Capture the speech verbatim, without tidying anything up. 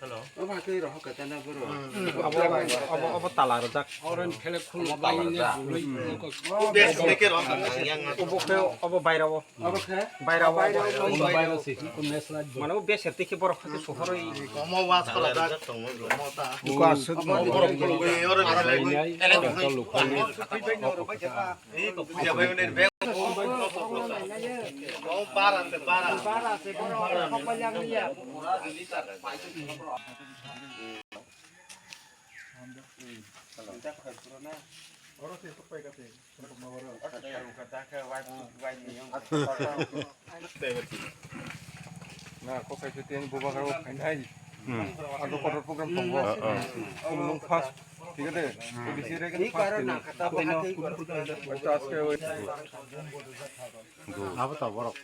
Obo haikhe rohor kata na boro. Obo, obo, obo tala rwjak. Obo khe, obo baira o. Obo khe? Baira o. Mane o beser tei khe borok khe sohorwi. Omo was kala jak tongmo ta. Buka aswk. Obo borok khulugwi oro khalai. Ei ko puja bai ne be. Omo para se para. Para se para. Na, kok kaisa tei ani bubagra o phainai. Hmm. Ado kotor program tongo. Ah, ah. Omo nung first, thik ase? O bisi re first ni. Acha aske oi. Abo ta borok.